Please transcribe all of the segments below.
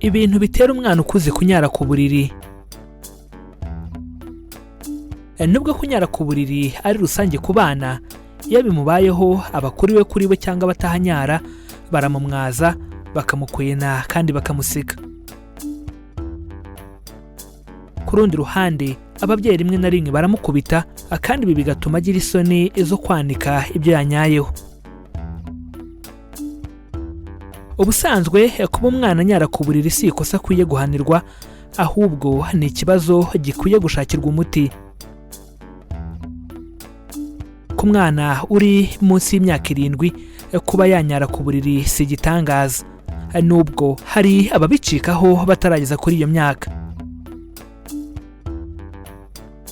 Ibintu bitera umwana ukuze kunyara ku buriri. Nubwo kunyara ku buriri ari rusange ku bana, iyo bimubayeho abakuru we kuri we cyangwa abatahanyara baramumwaza, bakamukwena kandi bakamuseka. Ku rundi ruhande, ababyeyi rimwe na rimwe baramukubita, kandi ibi bigatuma agira isoni zo kwanika ibyo yanyayeho. Ubusanzwe kuba umwana anyara ku buriri si ikosa akwiye guhanirwa, ahubwo ni ikibazo gikwiye gushakirwa umuti. Ku mwana uri munsi y'imyaka 7, kuba yanyara ku buriri si igitangaza, nubwo hari ababicikaho batarageza kuri iyo myaka.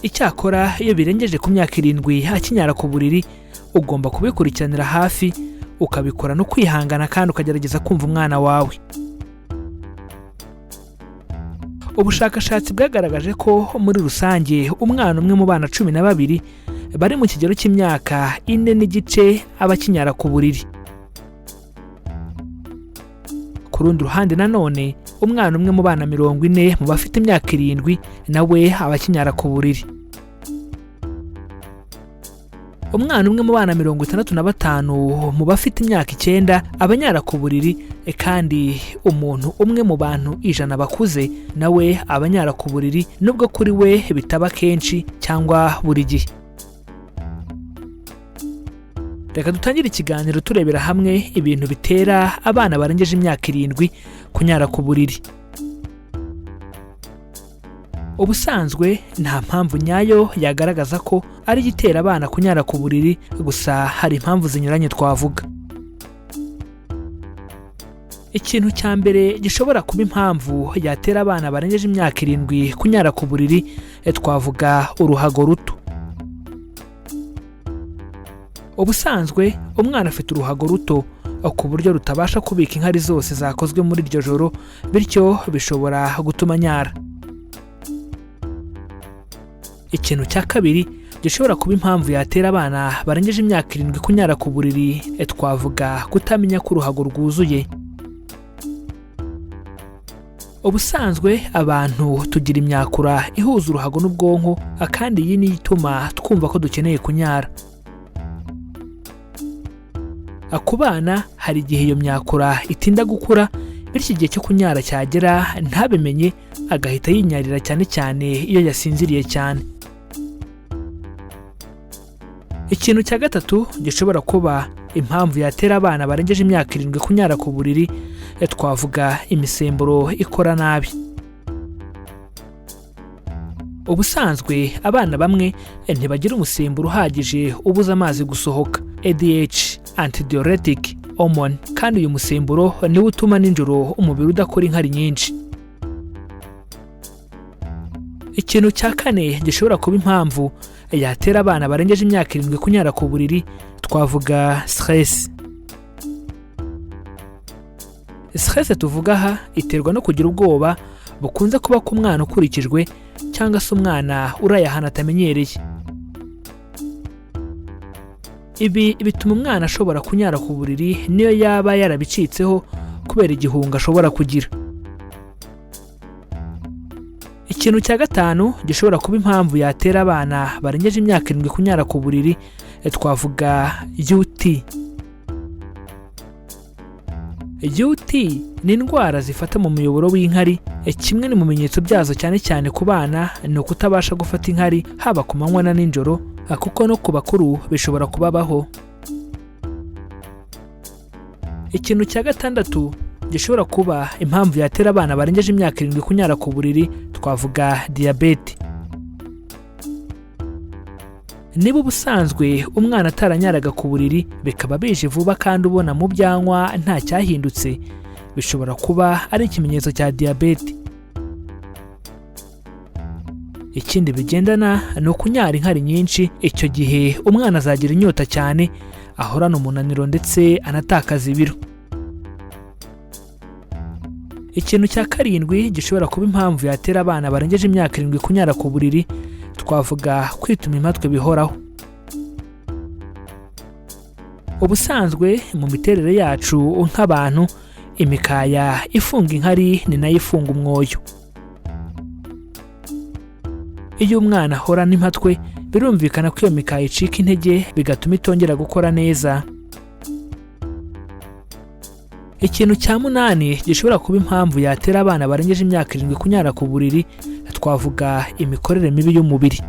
Icyakora iyo birengeje ku myaka 7 akinyara ku buriri, ugomba kubikurikiranira hafi, ukabikora no kwihangana kandi ukagerageza kumva umwana wawe. Ubushakashatsi bwagaragaje ko muri rusange umwana umwe mu bana 12 bari mu kigero cy'imyaka 4.5 aba akinyara ku buriri. Ku rundi ruhande nanone, umwana umwe mu bana 40 mu bafite imyaka 7 nawe aba akinyara ku buriri. Umwana umwe mu bana 65 mu bafite imyaka 9 aba anyara ku buriri, kandi umuntu umwe mu bantu 100 bakuze nawe aba anyara ku buriri, nubwo kuri we bitaba kenshi cyangwa buri gihe. Reka dutangire ikiganiro turebera hamwe ibintu bitera abana barengeje imyaka 7 kunyara ku buriri. Ubusanzwe nta mpamvu nyayo yagaragaza ko ari igitera abana kunyara ku buriri, gusa hari impamvu zinyuranye twavuga. Ikintu cya mbere gishobora kuba impamvu yatera abana barengeje imyaka 7 kunyara ku buriri, twavuga uruhago ruto. Ubusanzwe umwana afite uruhago ruto ku buryo rutabasha kubika inkari zose zakozwe muri iryo joro, bityo bishobora gutuma anyara. Ikintu cya kabiri gishobora kuba impamvu yatera abana barengeje imyaka 7 kunyara ku buriri, twavuga kutamenya ko uruhago rwuzuye. Ubusanzwe abantu tugira imyakura ihuza uruhago n'ubwonko, kandi iyi niyo ituma twumva ko dukeneye kunyara. Ku bana hari igihe iyo myakura itinda gukura, bityo igihe cyo kunyara cyagera ntabimenye, agahita yinyarira, cyane cyane iyo yasinziriye cyane. Ikintu cya gatatu gishobora kuba impamvu yatera abana barengeje imyaka 7 kunyara ku buriri, twavuga imisemburo ikora nabi. Ubusanzwe abana bamwe ntibagira umusemburo uhagije ubuza amazi gusohoka, ADH, antidiuretic hormone, kandi uyu musemburo niwo utuma nijoro umubiri udakora inkari nyinshi. Ikintu cya kane gishobora kuba impamvu yatera abana barengeje imyaka 7 kunyara ku buriri, twavuga stress. Stress tuvuga aha iterwa no kugira ubwoba bukunze kuba ku mwana ukurikijwe, cyangwa se umwana uraye ahantu atamenyereye. Ibi bituma umwana ashobora kunyara ku buriri niyo yaba yarabicitseho, kubera igihunga ashobora kugira. Ikintu cya gatanu gishobora kuba impamvu yatera abana barengeje imyaka 7 kunyara ku buriri, twavuga UTI. UTI ni indwara zifata mu muyoboro w'inkari. Kimwe mu bimenyetso byazo cyane cyane ku bana ni ukutabasha gufata inkari, haba ku manywa na nijoro, kuko no ku bakuru bishobora kubabaho. Ikintu cya gatandatu gishobora kuba impamvu yatera abana barengeje imyaka 7 kunyara ku buriri, twavuga diyabete. Niba ubusanzwe umwana ataranyaraga ku buriri, bikaba bije vuba kandi ubona mu byanywa nta cyahindutse, bishobora kuba ari ikimenyetso cya diyabete. Ikindi bigendana ni ukunyara inkari nyinshi. Icyo gihe umwana azagira inyota cyane, ahorana umunaniro ndetse anatakaza ibiro. Ikintu cya karindwi gishobora kuba impamvu yatera abana barengeje imyaka 7 kunyara ku buriri, twavuga kwituma impatwe bihoraho. Ubusanzwe mu miterere yacu nk'abantu, Imikaya ifunga inkari ni nayo ifunga umwoyo. Iyo umwana ahorana impatwe, birumvikana ko iyo mikaya icika intege, bigatuma itongera gukora neza. Ikintu cya munani gishobora kuba impamvu yatera abana barengeje imyaka 7 kunyara ku buriri, twavuga imikorere mibi y'umubiri.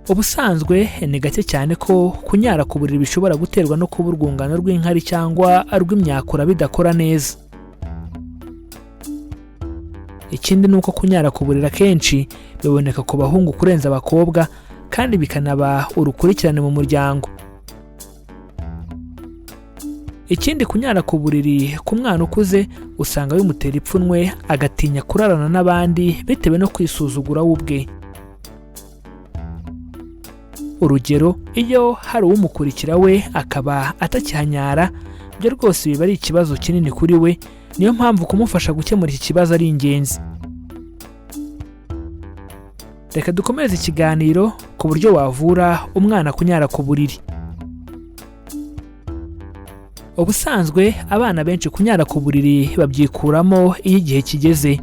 Ubusanzwe ni gake cyane ko kunyara ku buriri bishobora guterwa no kuba urwungano rw'inkari cyangwa rw'imyakura bidakora neza. Ikindi ni uko kunyara ku buriri akenshi biboneka ku bahungu kurenza abakobwa, kandi bikanaba urukurikirane mu muryango. Ikindi, kunyara ku buriri ku mwana ukuze usanga bimutera ipfunwe, agatinya kurarana n'abandi bitewe no kwisuzugura we ubwe. Urugero, iyo hari uwumukurikira we akaba atakihanyara, byo rwose biba ari ikibazo kinini kuri we. Niyo mpamvu kumufasha gukemura iki kibazo ari ingenzi. Reka dukomeze ikiganiro ku buryo wavura umwana kunyara ku buriri. Ubusanzwe abana benshi kunyara ku buriri babyikuramo iyo igihe kigeze.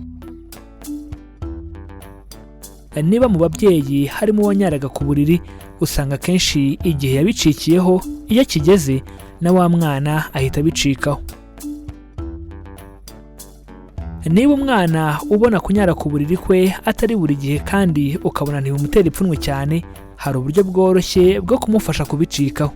Niba mu babyeyi harimo uwanyaraga ku buriri, usanga akenshi igihe yabicikiyeho, iyo kigeze na wa mwana ahita abicikaho. Niba umwana ubona kunyara ku buriri kwe atari buri gihe kandi ukabona ntibimutera ipfunwe cyane, hari uburyo bworoshye bwo kumufasha kubicikaho.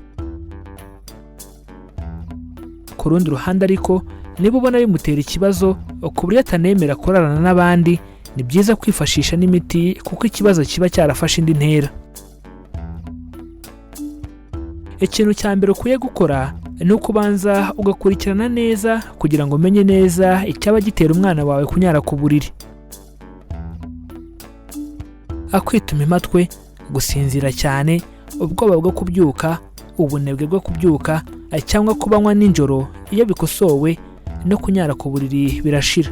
Ku rundi ruhande ariko, niba ubona bimutera ikibazo ku buryo atanemera kurarana n'abandi, ni byiza kwifashisha n'imiti kuko ikibazo kiba cyarafashe indi ntera. Ikintu cya mbere ukwiye gukora ni ukubanza ugakurikirana neza kugira ngo umenye neza icyaba gitera umwana wawe kunyara ku buriri. Akwituma impatwe, gusinzira cyane, ubwoba bwo kubyuka, ubunebwe bwo kubyuka cyangwa kubanywa nijoro, iyo bikosowe no kunyara ku buriri birashira.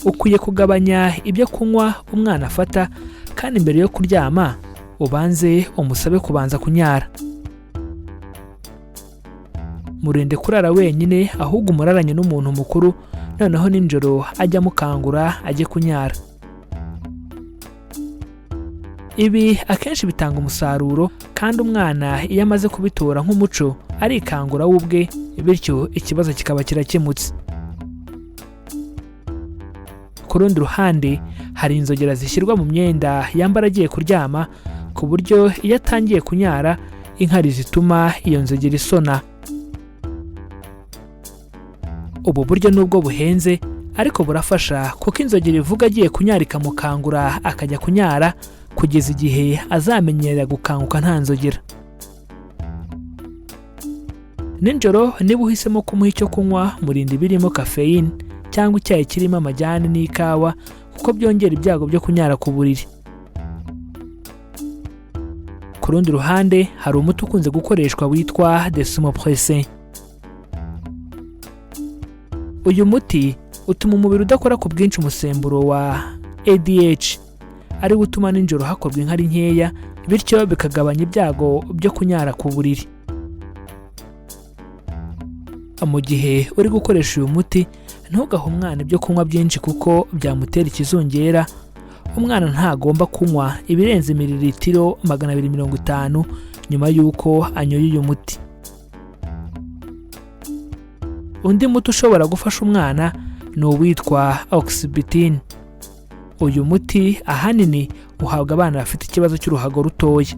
Ukwiye kugabanya ibyo kunywa umwana afata, kandi mbere yo kuryama ubanze umusabe kubanza kunyara. Murinde kurara wenyine, ahubwo umuraranye n'umuntu mukuru, noneho nijoro ajya amukangura ajye kunyara. Ibi akenshi bitanga umusaruro, kandi umwana iyo amaze kubitora nk'umuco arikangura we ubwe, bityo ikibazo kikaba kirakemutse. Ku rundi ruhande, hari inzogera zishyirwa mu myenda yambara agiye kuryama, ku buryo iyo atangiye kunyara inkari zituma iyo nzogera isona. Ubu buryo nubwo buhenze ariko burafasha, kuko inzogera ivuga agiye kunyara ikamukangura akajya kunyara kugeza igihe azamenyera gukanguka nta nzogera. Nijoro niba uhisemo kumuha icyo kunywa, murinda ibirimo kafeyine cyangwa icyayi kirimo amajyane n'ikawa, kuko byongera ibyago byo kunyara ku buriri. Ku rundi ruhande, hari umuti ukunze gukoreshwa witwa desmopressin. Uyu muti utuma umubiri udakora ku bwinshi umusemburo wa ADH, ari wo utuma nijoro hakorwa inkari nkeya, bityo bikagabanya ibyago byo kunyara ku buriri. Mu gihe uri gukoresha uyu muti, ntugahe umwana ibyo kunywa byinshi kuko byamutera ikizungera. Umwana ntagomba kunywa ibirenze mililitiro 250 nyuma y'uko anyoye uyu muti. Undi muti ushobora gufasha umwana ni uwitwa oxybutine. Uyu muti ahanini uhabwa abana bafite ikibazo cy'uruhago rutoya.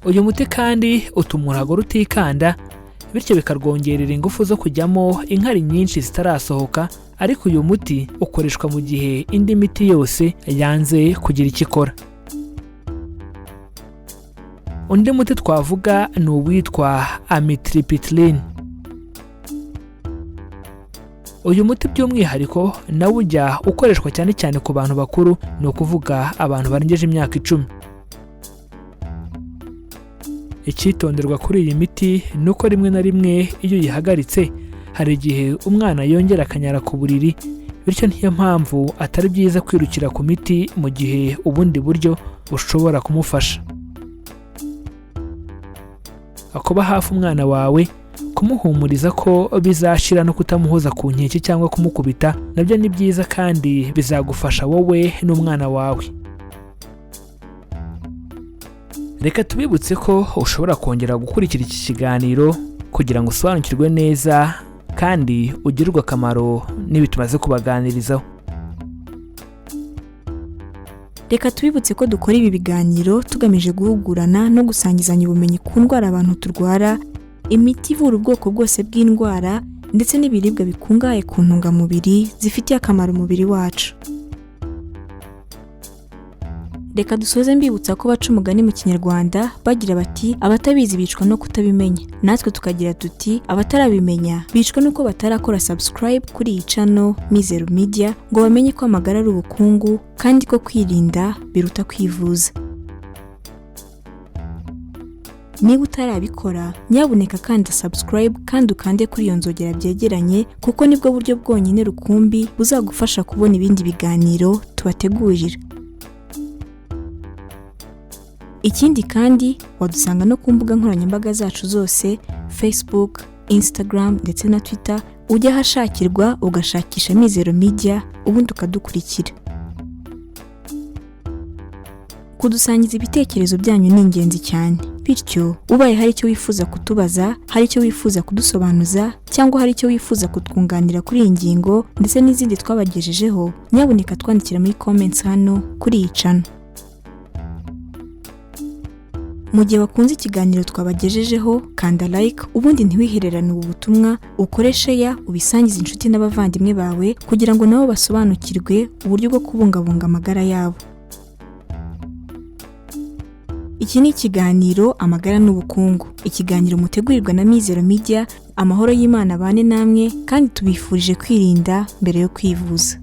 Uyu muti kandi utuma uruhago rutikanda, bityo bikarwongerera ingufu zo kujyamo inkari nyinshi zitarasohoka. Ariko uyu muti ukoreshwa mu gihe indi miti yose yanze kugira icyo ikora. Undi muti twavuga ni uwitwa amitriptyline. Uyu muti by'umwihariko nawo ujya ukoreshwa cyane cyane ku bantu bakuru, ni ukuvuga abantu barengeje imyaka 10. Icyitonderwa kuri iyi miti ni uko rimwe na rimwe iyo uyihagaritse hari igihe umwana yongera akanyara ku buriri, bityo niyo mpamvu atari byiza kwirukira ku miti mu gihe ubundi buryo bushobora kumufasha. Kuba hafi umwana wawe, kumuhumuriza ko bizashira no kutamuhoza ku nkeke cyangwa kumukubita nabyo ni byiza kandi bizagufasha wowe n'umwana wawe. Reka tubibutse ko ushobora kongera gukurikira iki kiganiro kugira ngo usobanukirwe neza kandi ugirirwe akamaro n'ibi tumaze kubaganirizaho. Reka tubibutse ko dukora ibi biganiro tugamije guhugurana no gusangizanya ubumenyi ku ndwara abantu turwara, imiti ivura ubwoko bwose bw'indwara ndetse n'ibiribwa bikungahaye ku ntungamubiri zifitiye akamaro umubiri wacu. Reka dusoze mbibutsa ko baca umugani mu Kinyarwanda bagira bati abatabizi bicwa no kutabimenya, natwe tukagira tuti abatarabimenya bicwa nuko batarakora subscribe kuri iyi channel Mizero Media ngo bamenye ko amagara ari ubukungu kandi ko kwirinda biruta kwivuza. Niba utarabikora, nyabuneka kanda subscribe kandi ukande kuri iyo nzogera byegeranye, kuko nibwo buryo bwonyine rukumbi buzagufasha kubona ibindi biganiro tubategurira. Ikindi kandi wadusanga no ku mbuga nkoranyambaga zacu zose Facebook, Instagram ndetse na Twitter, ujya ahashakirwa ugashakisha Mizero Media ubundi ukadukurikira. Kudusangiza ibitekerezo byanyu ni ingenzi cyane, bityo ubaye hari icyo wifuza kutubaza, hari icyo wifuza kudusobanuza cyangwa hari icyo wifuza kutwunganira kuri iyi ngingo ndetse n'izindi twabagejejeho, nyabuneka twandikira muri comments hano kuri iyi channel. Mu gihe wakunze ikiganiro twabagejejeho, kanda like ubundi ntiwihererane ubu butumwa, ukore share ubisangize inshuti n'abavandimwe bawe kugira ngo nabo basobanukirwe uburyo bwo kubungabunga amagara yabo. Iki ni ikiganiro Amagara n'Ubukungu, ikiganiro mutegurirwa na Mizero Media. Amahoro y'Imana abane namwe kandi tubifurije kwirinda mbere yo kwivuza.